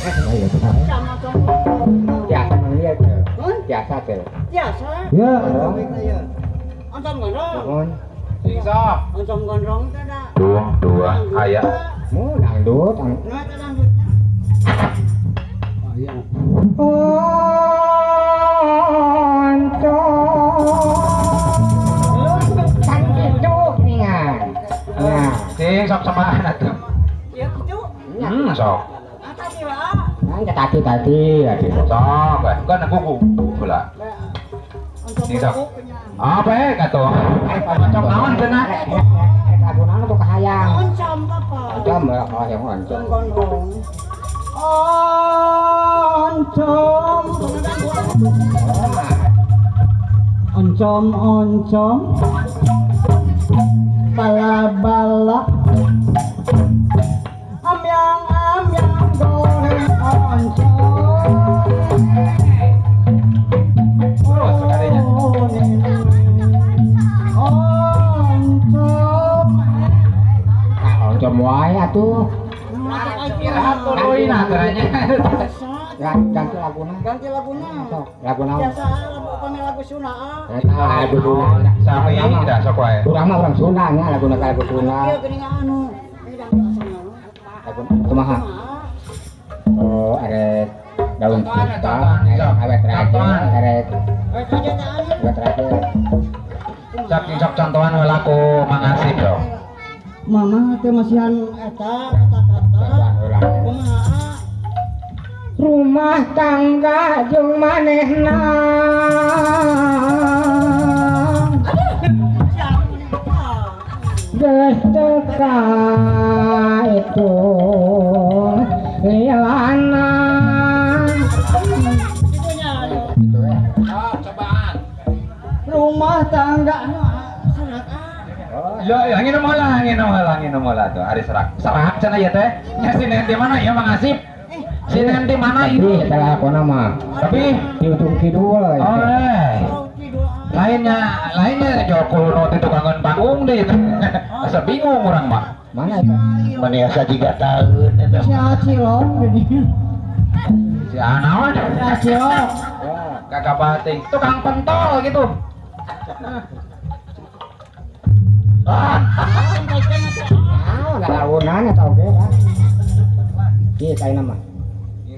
Sama oncom. Biasa mang ieu teh. Biasa teh. Biasa. Ya. Oncom gondrong. Nuhun. Sing sok. Oncom gondrong teh da. Dua, dua, aya. Mu dangdut. Nah, eta dangdutnya. Aya. Oncom. Kan kitu ningan. Nah, Sing sok samaan atuh. Ya kitu. Sok. Ah, tadi wa. Nah, tadi tadi tadi. Sok we. Kan kuku heula. Oncom Sing sok. bubuk nya. Apa eh katuh? Oncom naon cenah? Lagu naon tuh kahayang. Oncom apa? Oncom lah kahayang oncom. Oncom gondrong. Oncom. Oncom oncom. Bala bala. Amyang amyang goreng oncom. Terus sekalinya. Oncom. Nah, oncom wae atuh. Istirahat tuluy nah cenahnya. Ganti laguna. Ganti laguna. Sok, lagu naon? Biasa lagu upami lagu Sunda. Eta lagu Sunda. Sami dah sok wae. Urang mah urang Sunda nya laguna ka lagu Sunda. Ieu geuning anu. Ini dangdut asalna. Lagu kumaha? Oh, arek daun Contohan, pisang, contohan, arek awet raja, contohan. arek Wes aja teh anu. awet raja. Sok sing sok contohan heula ku Mang Asip dong. Mama teh masihan Eta kata-kata. Contohan heula. Kumaha? Rumah tangga jeung manehna. Geus teu itu lilana. Itunya. Gitu ya. Sok cobaan. Rumah tangga Anu serak ah. Oh, Ya, ya nginum heula, nginum heula, nginum heula tuh. Ari serak. Serak cenah ieu teh. Nya si di mana ya Mang Asip? Si di mana tapi ini? eta lakona mah Tapi di ujung kidul. oh, eh. Oh, kidul ah. Lainnya, lainnya jokul nu ti tukangan panggung deh. Asa bingung urang mah. Mana itu? Maniasa 3 tahun eta. Si Acilok Si anaon? Si Acilok. Kagak bating. Tukang pentol gitu. Ah, Ah, lalaunan eta oge lah. Ieu kaina mah.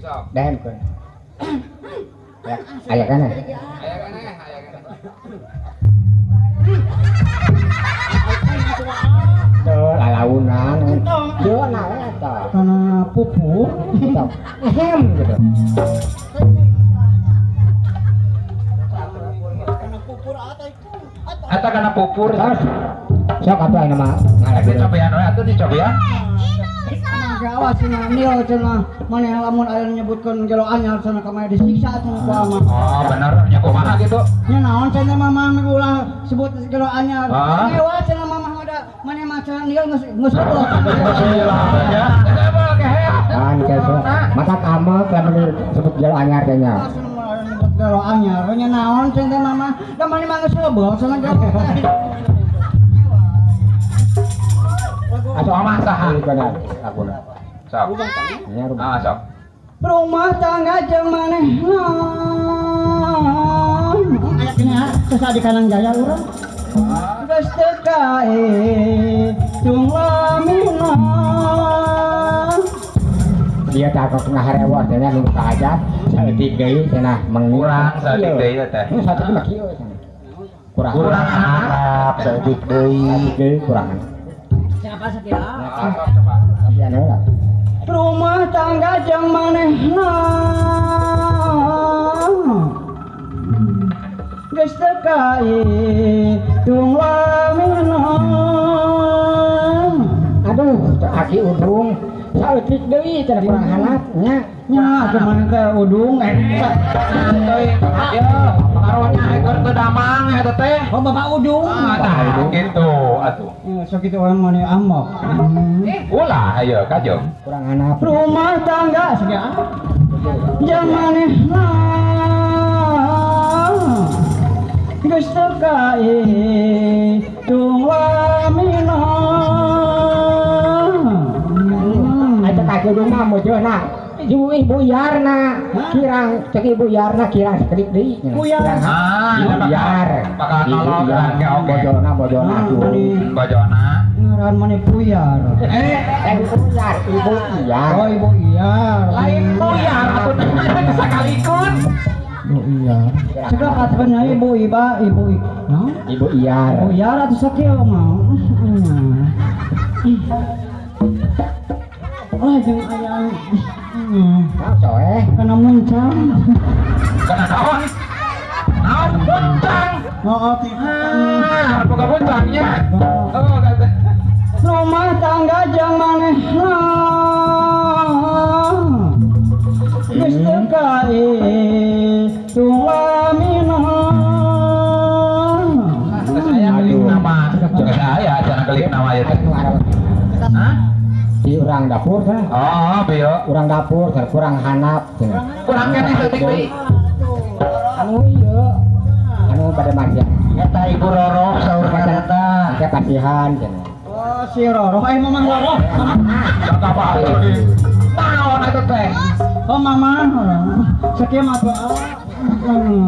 Sok. Dahem keun. Ya, aya kana. Aya keneh, aya keneh. Teu lalaunan. Teu na eta. Kana pupuk. Gitu. Ehem gitu. Kana pupur ata itu. Ata. Eta kana pupur. Terus sok atuh ayeuna mah Rek dicobian we atuh dicobian. Awas cenah nil cenah maneh lamun aya nyebutkeun gelo anyar cenah ka maneh disiksa cenah ku ama. Oh, bener nya kumaha gitu. Nya naon cenah mama ulah sebut gelo anyar. Ah. Ngewa cenah mama mah da maneh mah cenah nil geus geus betul. Ya. Kan keso. Mata kamek lamun disebut gelo anyar teh nya. Awas cenah mun aya nyebut gelo anyar nya naon cenah mama da maneh mah geus lebel cenah gelo. Atuh mah saha? Benar, laguna. Sok. Nya rumah. Ah, sok. Rumah tangga jeung manehna. Aya kena sesa di Kanang Jaya urang. Geus teu kahitung lamina. Dia tak kok ngaharewos teh nya nu kahajat saeutik deui cenah Kurang saeutik deui teh. Ini saeutik mah kieu cenah. Kurang. Kurang Harap saeutik deui. Saeutik deui kurang. Siapa sakira? Ah, sok coba. Tapi anu lah. Rumah tangga jeung manehna. Geus teu kahitung lamina. Aduh, teu aki udung saeutik deui cenah kurang hanap nya. Nya atuh maneh teh udung Teuing. Ya, karunya ekor teu damang eta teh. Oh bapak udung. Ah, tah gitu atuh. Ya, sok kitu orang maneh amok. Ulah ayo kajong. Kurang hanap. Rumah tangga saja. Jeung manehna. Geus teu kahitung lamina. Eta kaki udung mah mojohna. Ibu Ibu Yarna kirang, cek Ibu Yarna kirang sakedik deui. Buyar. Ah, Ibu Yar. Bakal Ibu nolong Yar. kan, oke. Bojona bojona Ah, tuh. mani. Bojona. Ngaran mana puyar. Eh, Eh, Ibu Yar, Ibu Yar. Oh, Ibu Iyar. Lain buyar atuh teh sakalikun. Ibu Iyar. Cekap atuh Ibu Iba, Ibu I. Nah? Ibu Iyar. Ibu Iyar atuh sakieu mah. Oh, jeung aya. Nah, soeh. Kana muncang. Kana naon? Naon buncang? Oh, ti. Ah, boga buncangnya. Oh, kata. Rumah tangga jeung manehna. Geus teu kahitung lamina. Geus aya kelik nama. Geus aya cenah kelik nama ieu teh. Hah? Di urang dapur teh. Oh, bieu. Urang dapur teh kurang hanap cenah. Kurang keneh saeutik deui. Anu ieu. Anu pada maksiat. Eta Ibu Roro saur eta. Engke pasihan cenah. Oh, si Roro, eh Mamah Roro. Kata apa deui? Naon eta teh? Oh, Mamah. Sakieu mah atuh.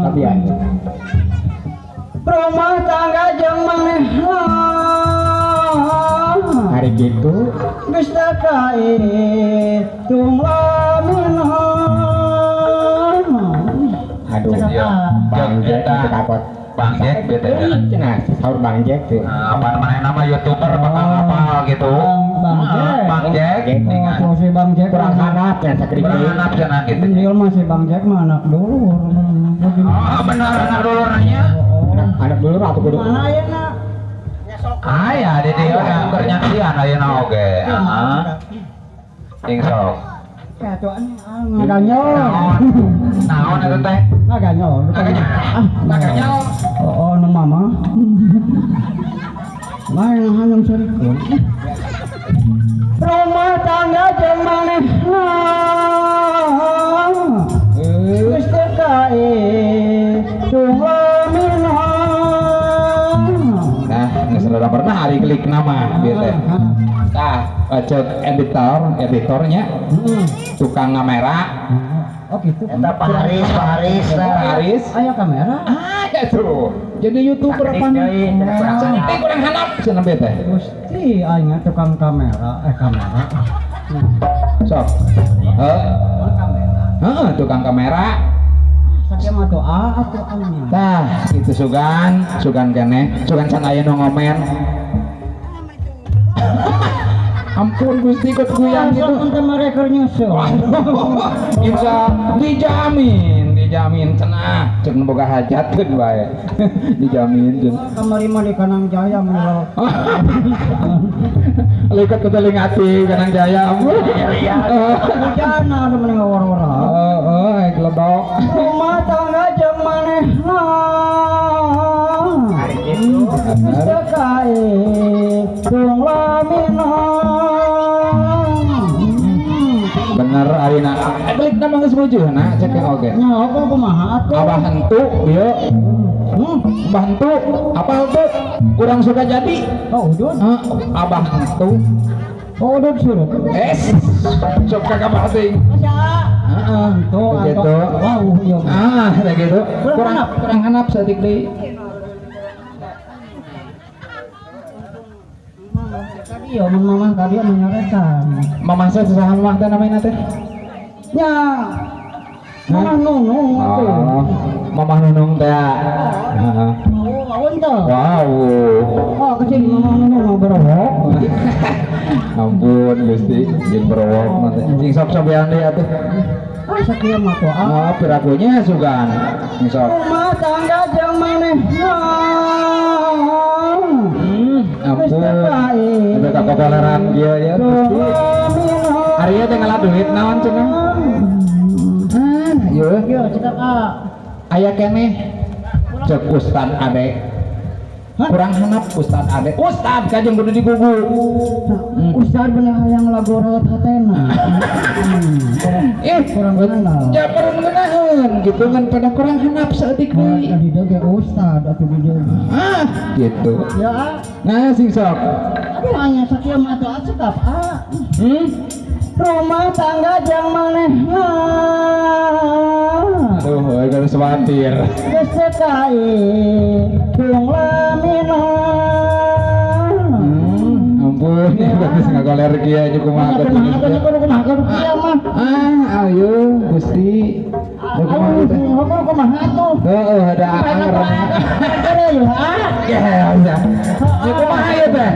Tapi ya. Rumah tangga jeung manehna. Hari gitu Geus teu kahitung lamina. Aduh. Iya. Bang Jack Eta. itu kapot. Bang Jack bete. Cenah saur Bang Jack tuh. Nah, apa namanya nama YouTuber bakal hafal gitu. Bang Ah, Jack. Bang Jack Jack. Oh, si Bang Jack Kurang hanap cenah sakedik Kurang deui. hanap cenah gitu. Dia mah si Bang Jack mah anak dulu. Oh, benar anak dulu nanya. Anak dulu atau kudu. Mana ayeuna? Aya di dieu da keur nyaksian ayeuna oge. Heeh. Sing sok. Ngaganyol. Naon? Naon eta teh? Ngaganyol. Ngaganyol. Ngaganyol. Oh, nu mama. Main hayang sarikeun. Rumah tangga jeung manehna. Geus teu kahitung lamina. Nah, geus rada pernah hari klik nama bieu teh. Tah, cek editor, editornya tukang kamera. Oh gitu. Eta Pak Haris, Pak Haris. Pak Haris. Aya kamera. Ah, ya tuh. Jadi YouTuber Sakedik apa deui, cenah kurang Sakedik kurang hanap cenah bieu teh. Gusti aing tukang kamera, eh kamera. Nah, Sok. Heeh. kamera. Heeh, tukang kamera. Sakieu mah doa atuh aing. Tah, itu sugan, sugan keneh, sugan can aya nu ngomen. Ampun Gusti ikut guyang gitu. Untuk mereka nyusul. Insya dijamin, dijamin cenah, cek nu boga hajat keun bae. Dijamin cenah. Kamari mah di Kanang Jaya mah. Likat ke teling ati Kanang Jaya ampun. Hujan ada mending ngawar-wara. Oh, oh, geledok. Rumah tangga jeung manehna. Geus teu kahitung lamina. Bener arina. Belik nama geus na cek oge. Nya apa kumaha atuh? Abah hentu ieu. Abah hentu, apa hentu? Kurang suka jadi. Oh, udud. Heeh, abah hentu. Oh, udud surut. Es, sok kakak teuing. Heeh, Tuh, begitu. Wow, iya. Ah, kayak gitu. Kurang Kurang hanap. kurang hanap saeutik deui. Tadi ya mamah tadi menyorekan. Mamah saya saha mamah teh namanya teh? Ya. Mamah Nunung atuh. Oh, Mamah Nunung teh. Heeh. Oh, awan teh. Wow. Oh, kecil Mamah Nunung mah berowok. Ampun Gusti, jeung berowok mah teh. Sing sok sobean deui atuh. Ah, sakieu mah tuh. Ah. Oh, pirakunya sugan. Sing sok. Rumah tangga jeung manehna. Ampun. Itu tak kopoleran dia ya Gusti. Hari ieu teh ngalah duit naon cenah? Ah, ieu Yo, cekap ah. aya keneh. Cek Ustad Ade. Kurang hanap Ustad Ade. Ustad kajeng kudu digugu. Ustad bener hayang lagu rawat hatena. Eh, Kurang hanap. Ya perlu ngeunaheun gitu kan pada kurang hanap saeutik deui. Tadi dia Ustad atuh di dia. Ah, gitu. Ya, ah. Nah, sing sok. Aduh, anya sakieu mah atuh ah, cekap ah. Hmm? Rumah tangga jang manehna. Aduh, euy geus khawatir. Geus teu kahitung lamina. Ampun, ya geus ngagoler kieu nya kumaha Kumaha kumaha kumaha kumaha kieu mah. Ah, ayo Gusti. Ya kumaha teh? Aduh, kumaha tuh? Heeh, ada anger. Ya, ya. Ya kumaha ieu teh?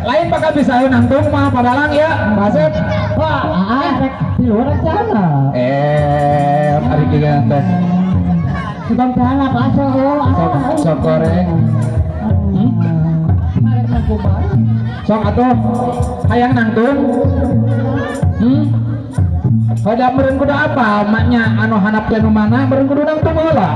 Lain bakal bisa nangtung mah padalang ya, Pak Asep. Wah, ah, rek di luar sana. Eh, ari kieu teh. Bukan sana, Pak Asep. Sok sok goreng. Sok atuh hayang nangtung. Pada meureun kudu apa maknya anu handap teh nu mana meureun kudu nangtung heula.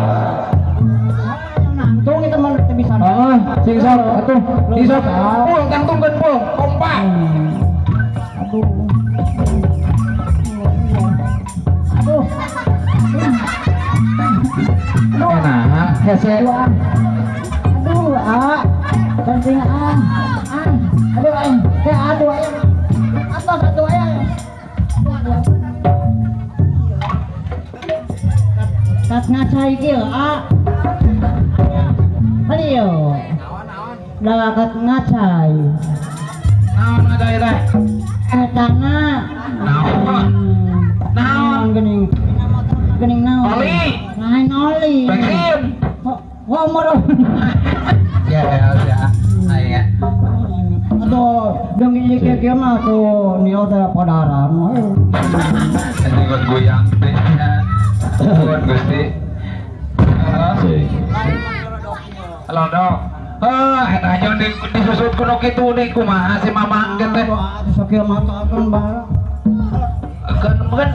Nangtung itu mah teu bisa. Heeh, sing sok atuh. Sing sok. Pul tangtungkeun pul, kompa. Aduh. Aduh. Nah, hese. Aduh, ah. Penting ah. Ah. Aduh, ah. Kayak aduh, ah. Atas aduh, ah. Aduh. Kat ngacai kieu, ah. Ayo. Dah kat ngacai. Naon ngacai teh? Etana. Naon? Naon? Geuning. Geuning naon? Oli. Lain oli. Bensin. Oh, oh, moro. Ya, ya, ya. Aya. Aduh, dong ieu kieu kieu mah tuh nio teh podaran. Anjing got goyang teh. Nuhun Gusti. Halo dok. Heh, eta aja di disusut kuno kitu deui kumaha si Mamang ge teh. Aduh, sok kieu mah kan bara. Keun keun.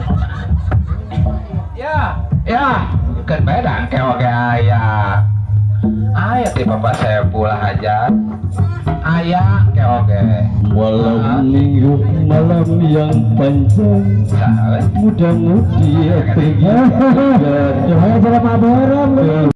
Ya, ya, keun bae da engke oge aya. Aya ti Bapak Saepul Hajat. Aya engke oge. Malam minggu malam yang panjang Saha we? muda-mudi pergi Ayo jalan maboran.